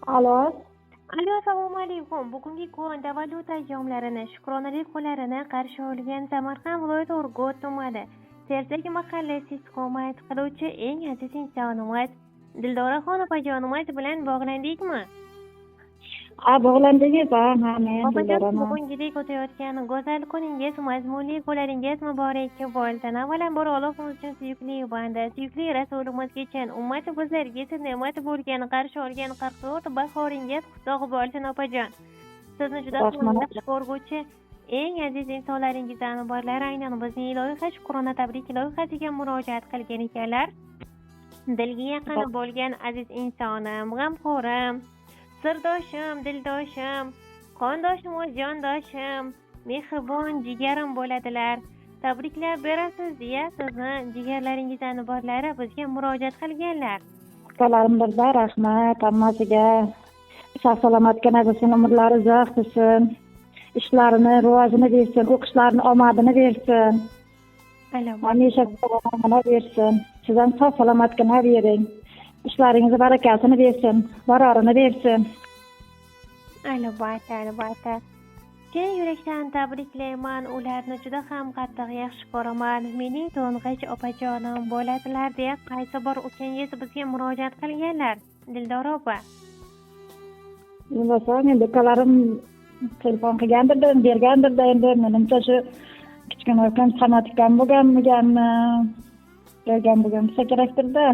Alo. Alo, assalomu alaykum. Bugungi kun tavallud ayyomlarini, shukronalik kunlarini qarshi olgan Samarqand viloyati Urgut tumani Sersak mahallasi istiqomat qiluvchi eng aziz insonimiz Dildoraxon opajonimiz bilan bog'landikmi? Ha, bog'landingiz, ha, men Opajon, Dildoraman. Bugungidek o'tayotgan go'zal kuningiz, mazmunli kunlaringiz muborak bo'lsin. Avvalambor, Allohimiz uchun suyukli banda, suyukli Rasulimizga chin ummat bizlarga esa ne'mat bo'lgan, qarshi olgan 44 bahoringiz qutlug' bo'lsin, opajon. Sizni juda ham Rahmat. yaxshi ko'rguvchi eng aziz insonlaringizdan birlari aynan bizning loyiha, Shukrona tabrik loyihasiga murojaat qilgan ekanlar. Dilga yaqin bo'lgan aziz insonim, g'amxo'rim, sirdoshim, dildoshim, qondoshim, jondoshim, mehribon jigarim bo'ladilar. Tabriklab berasiz deya sizni jigarlaringizdan birlari bizga murojaat qilganlar. Ukalarim birda, rahmat hammasiga. Sog' salomatgina bo'lsin, umrlari uzoq bo'lsin. Ishlarini rivojini bersin, o'qishlarini omadini bersin. Hamisha sog'lig'ini bersin. Siz ham sog' salomatgina bering. Ishlaringizni barakasini bersin, barorini bersin. Albatta, albatta. Chin yurakdan tabriklayman, ularni juda ham qattiq yaxshi ko'raman. Mening to'ng'ich opajonim bo'ladilar deya qaysi bir ukangiz bizga murojaat qilganlar, Dildora opa. Bilmasam, endi ukalarim telefon qilgandirda, bergandirda endi, menimcha, shu kichkina ukam Samat ukam bo'lganmiganmi, bergan bo'lgan bo'lsa kerakdirda.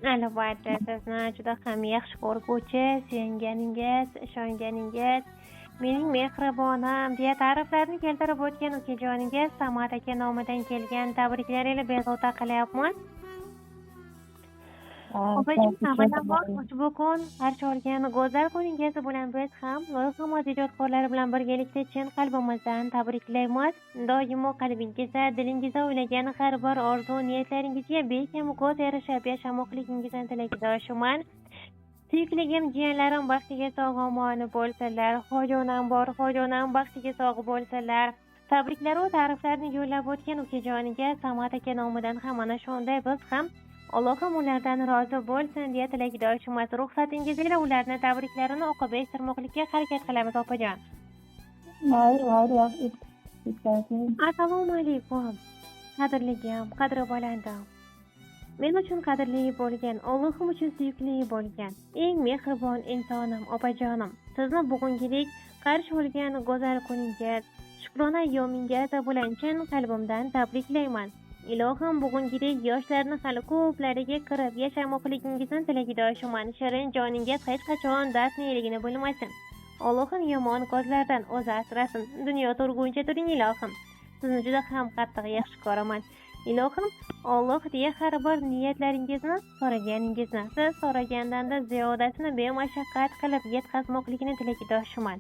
Albatta, sizni juda ham yaxshi ko'rguvchi, suyunganingiz, ishonganingiz, mening mehribonim deya ta'riflarni keltirib o'tgan ukajoningiz Samat aka nomidan kelgan tabriklar bezovta qilyapmiz. Opajon, avvalambor, ushbu kun, qarshi olgan go'zal kuningiz bilan biz ham loyihamiz ijodkorlari bilan birgalikda chin qalbimizdan tabriklaymiz. Doimo qalbingizda, dilingizda o'ylagan har bir orzu niyatlaringizga bekam ko'z erishib yashamoqligingizni tilakdoshiman. Suyukligim jiyanlarim baxtiga sog' omon bo'lsinlar. Hoji onam bor, hoji onam baxtiga sog' bo'lsinlar. Tabriklaru ta'riflarni yo'llab o'tgan ukajoniga Samat aka nomidan ham ana shunday biz ham Allohim ulardan rozi bo'lsin deya tilakdoshimiz. Ruxsatingiz ila ularni tabriklarini o'qib eshittirmoqlikka harakat qilamiz, opajon. Mayli, mayli, yetkazing. Assalomu alaykum. Qadrligim, qadri balandim. Men uchun qadrli bo'lgan, Allohim uchun suyukli bo'lgan eng mehribon insonim, opajonim. Sizni bugungidek qarshi olgan go'zal kuningiz, shukrona ayyomingiz bilan chin qalbimdan tabriklayman. Ilohim, bugungidek yoshlarni hali ko'plariga kirib yashamoqligingizni tilakdoshiman. Shirin joningiz hech qachon dardniligini bilmasin. Allohim yomon ko'zlardan o'zi asrasin. Dunyo turguncha turing, ilohim. Sizni juda ham qattiq yaxshi ko'raman. Ilohim, Alloh deya har bir niyatlaringizni, so'raganingizni, siz so'ragandanda ziyodasini bemashaqqat qilib yetkazmoqlikni tilakdoshiman.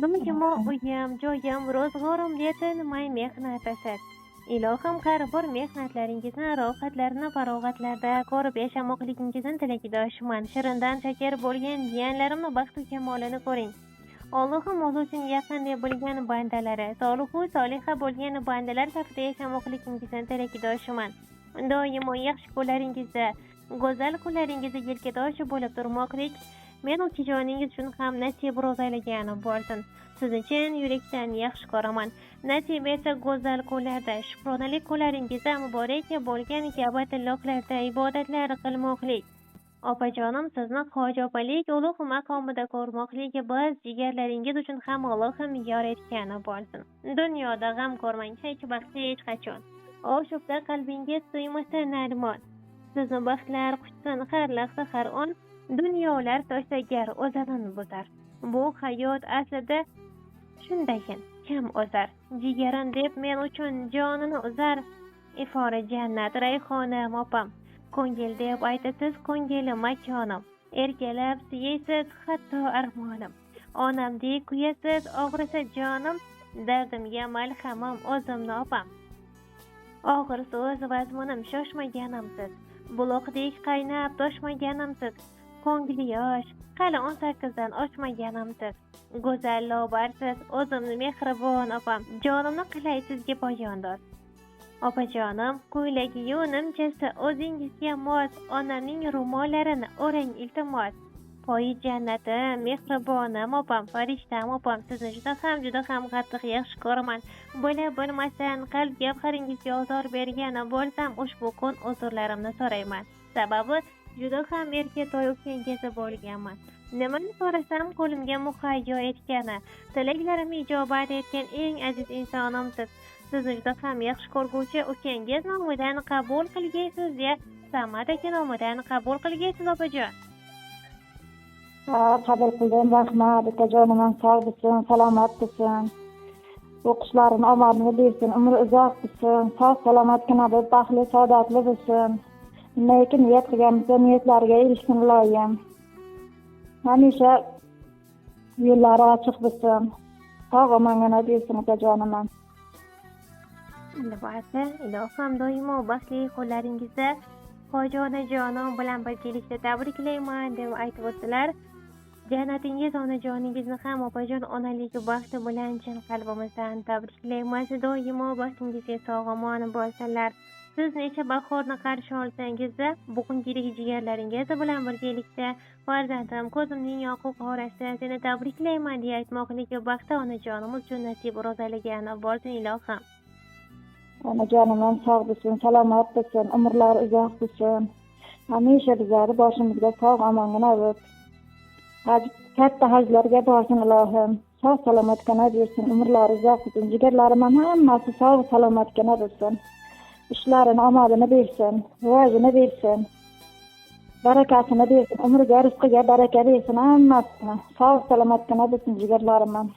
Doimo uyim, joyim, ro'zg'orim deya tinmay mehnatasiz. Ilohim har bir mehnatlaringizni rohatlarni farog'atlarda ko'rib yashamoqligingizni tilakdoshiman. Shirindan shakar bo'lgan jiyanlarimni baxtu kamolini ko'ring. Allohim o'zi uchun yaqin deb bilgan bandalari, solihu soliha bo'lgan bandalar safida yashamoqligingizni tilakdoshiman. Doimo yaxshi kunlaringizda, go'zal kunlaringizda yelkadosh bo'lib turmoqlik men ukajoningiz uchun ham nasib ro'z aylagani bo'lsin. Sizni chin yurakdan yaxshi ko'raman. Nasib etsa, go'zal kunlarda, shukronalik kunlaringizda muborak bo'lgan Ka'batullohlarda ibodatlar qilmoqlik, opajonim, sizni hoji opalik ulug' maqomida ko'rmoqlik biz jigarlaringiz uchun ham Allohim yor etgani bo'lsin. Dunyoda g'am ko'rmang hech vaqt, hech qachon. Oshufta qalbingiz tuymasin armon. Sizni baxtlar quchsin har lahza, har on. Dunyolar toshsa gar o'zanini buzar. Bu hayot aslida shundayin kam o'zar. Jigarim deb men uchun jonini uzar. Ifori jannat rayhonim opam. Ko'ngil deb aytasiz ko'ngilim makonim. Erkalab suyaysiz hatto armonim. Onamdek kuyasiz og'risa jonim. Dardimga malhamim o'zimni opam. Og'ir so'z vazminim shoshmaganimsiz. Buloqdek qaynab toshmaganimsiz. Ko'ngli yosh, hali 18dan oshmaganimsiz. Go'zal lobarsiz, o'zimni mehribon opam. Jonimni qilay sizga poyandoz. Opajonim, ko'ylagi nimchasi o'zingizga mos, onamning ro'mollarini o'rang, iltimos. Poyi jannatim, mehribonim opam, farishtam opam, sizni juda ham juda ham qattiq yaxshi ko'raman. Bo'la bilmasdan qalb gavharingizga ozor bergan bo'lsam, ushbu kun uzrlarimni so'rayman. Sababi juda ham erkatoy ukangiz bo'lganman. Nimani so'rasam qo'limga muhayyo etgani, tilaklarimni ijobat etgan eng aziz insonimsiz. Sizni juda ham yaxshi ko'rguvchi ukangiz nomidan qabul qilgaysiz deya Samad aka nomidan qabul qilgaysiz opajon. Ha, qabul qildim, rahmat. Ukajonim ham sog' bo'lsin, salomat bo'lsin. O'qishlarini omadini bersin, umri uzoq bo'lsin, sog' salomatgina bo'lib, baxtli, saodatli bo'lsin. Nimaiki niyat qilgan bo'lsa, niyatlariga erishsin iloyim. Hamisha yo'llari ochiq bo'lsin. Sog' omongina bersin ukajonim ham. Albatta, ilohim doimo baxtli qo'llaringizda Hoji onajonim bilan birgalikda tabriklayman deb aytib o'tdilar. Jannatingiz onajoningizni ham opajon onalik baxti bilan chin qalbimizdan tabriklaymiz. Doimo baxtingizga sog' omon bo'lsinlar. Siz necha bahorni qarshi olsangizda, bugungidek jigarlaringiz bilan birgalikda farzandim, ko'zimning yoqu qorasi, seni tabriklayman deya aytmoqlik baxti onajonimiz uchun nasib ro'zalagan bo'lsin ilohim. Onajonim ham sog' bo'lsin, salomat bo'lsin, umrlari uzoq bo'lsin. Hamisha bizlarni boshimizga sog' omongina bo'lib, katta hajlarga borsin ilohim. Sog' salomatgina bersin, umrlari uzoq bo'lsin, jigarlarim ham hammasi sog' salomatgina bo'lsin. Ishlarini omadini bersin, rivojini bersin, barakasini bersin, umriga, rizqiga baraka bersin hammasini. Sog' salomatgina bo'lsin jigarlarim ham.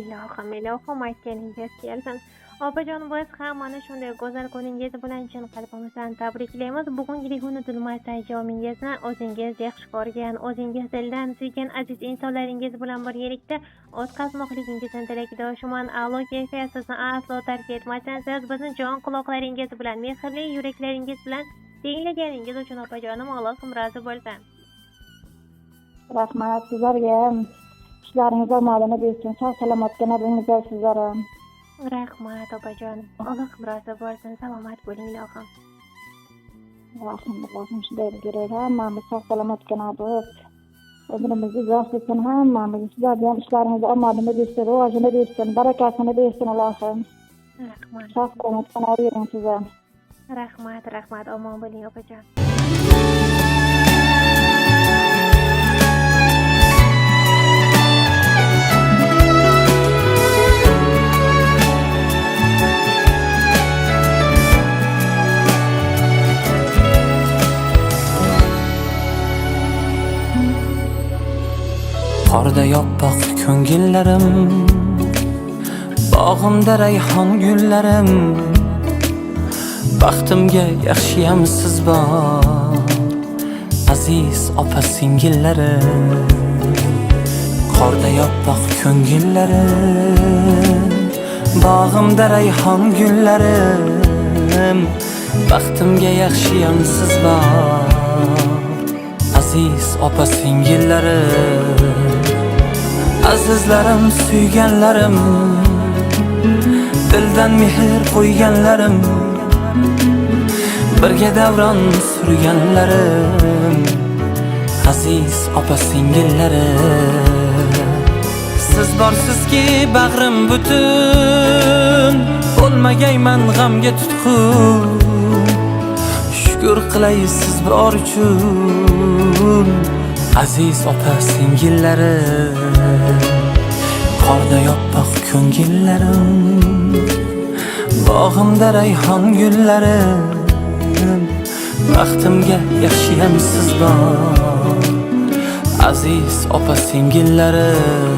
Ilohim, ilohim aytganingiz kelsin. Opajon, biz ham mana shunday go'zal kuningiz bilan chin qalbimizdan tabriklaymiz. Bugungidek unutilmas ayyomingizni o'zingiz yaxshi ko'rgan, o'zingiz dildan suygan aziz insonlaringiz bilan birgalikda o'tkazmoqligingizni tilakdoshiman. A'lo kayfiyat sizni aslo tark etmasin. Siz bizni jon quloqlaringiz bilan, mehrli yuraklaringiz bilan tinglaganingiz uchun opajonim Allohim rozi bo'lsin. Rahmat sizlarga ham. Ishlaringiz omadini bersin. Sog' salomatgina bo'linglar sizlar ham. Rahmat opajon. Allohim rozi bo'lsin. Salomat bo'ling ilohim. Allohim, Allohim shunday beradi. Hammamiz sog' salomatgina bo'lib, umrimiz uzoq bo'lsin hammamiz. Sizlarga ham ishlaringiz omadini bersin, rivojini bersin, barakasini bersin ilohim. Rahmat. Sog' salomatgina bering siz ham. Rahmat, rahmat. Omon bo'ling opajon. Qorda yoppoq ko'ngillarim, bog'imda rayhon gullarim, baxtimga yaxshiyam siz bor, aziz opa singillarim. Qorda yoppoq ko'ngillarim, bog'imda rayhon gullarim, baxtimga yaxshiyam siz bor, aziz opa singillarim. Azizlarim, suyganlarim, dildan mehr qo'yganlarim, birga davron surganlarim, aziz opa singillarim. Siz borsizki bag'rim butun, bo'lmagayman g'amga tutqun. Shukr qilay siz bor uchun, aziz opa singillarim. Qorda yoppoq ko'ngillarim, bog'imda rayhon gullarim, baxtimga yaxshiyam siz bor, aziz opa singillarim.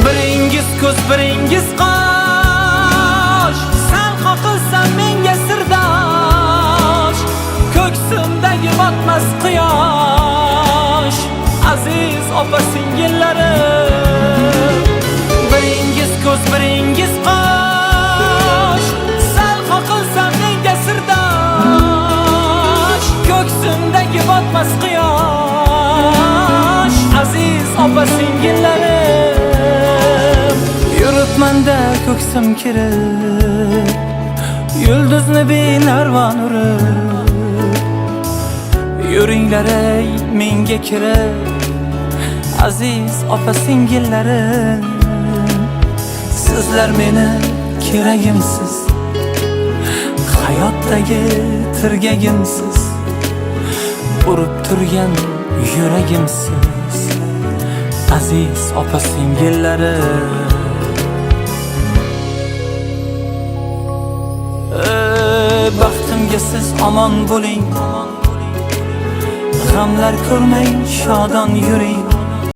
Biringiz ko'z, biringiz qosh, sal qoqilsam menga sirdosh, ko'ksimdagi botmas quyosh, aziz opa singillarim. Biringiz ko'z, biringiz qosh, sal qoqilsam menga sirdosh, ko'ksimdagi botmas quyosh, opa singillarim. Yuribmanda ko'ksim kirib, yulduzni benarvon urib. Yuringlar ey menga kirib, aziz opa singillarim. Sizlar meni keragimsiz, hayotdagi tirgagimsiz, urib turgan yuragimsiz, aziz opa singillarim. Baxtimga siz omon bo'ling, g'amlar ko'rmang, shodon yuring.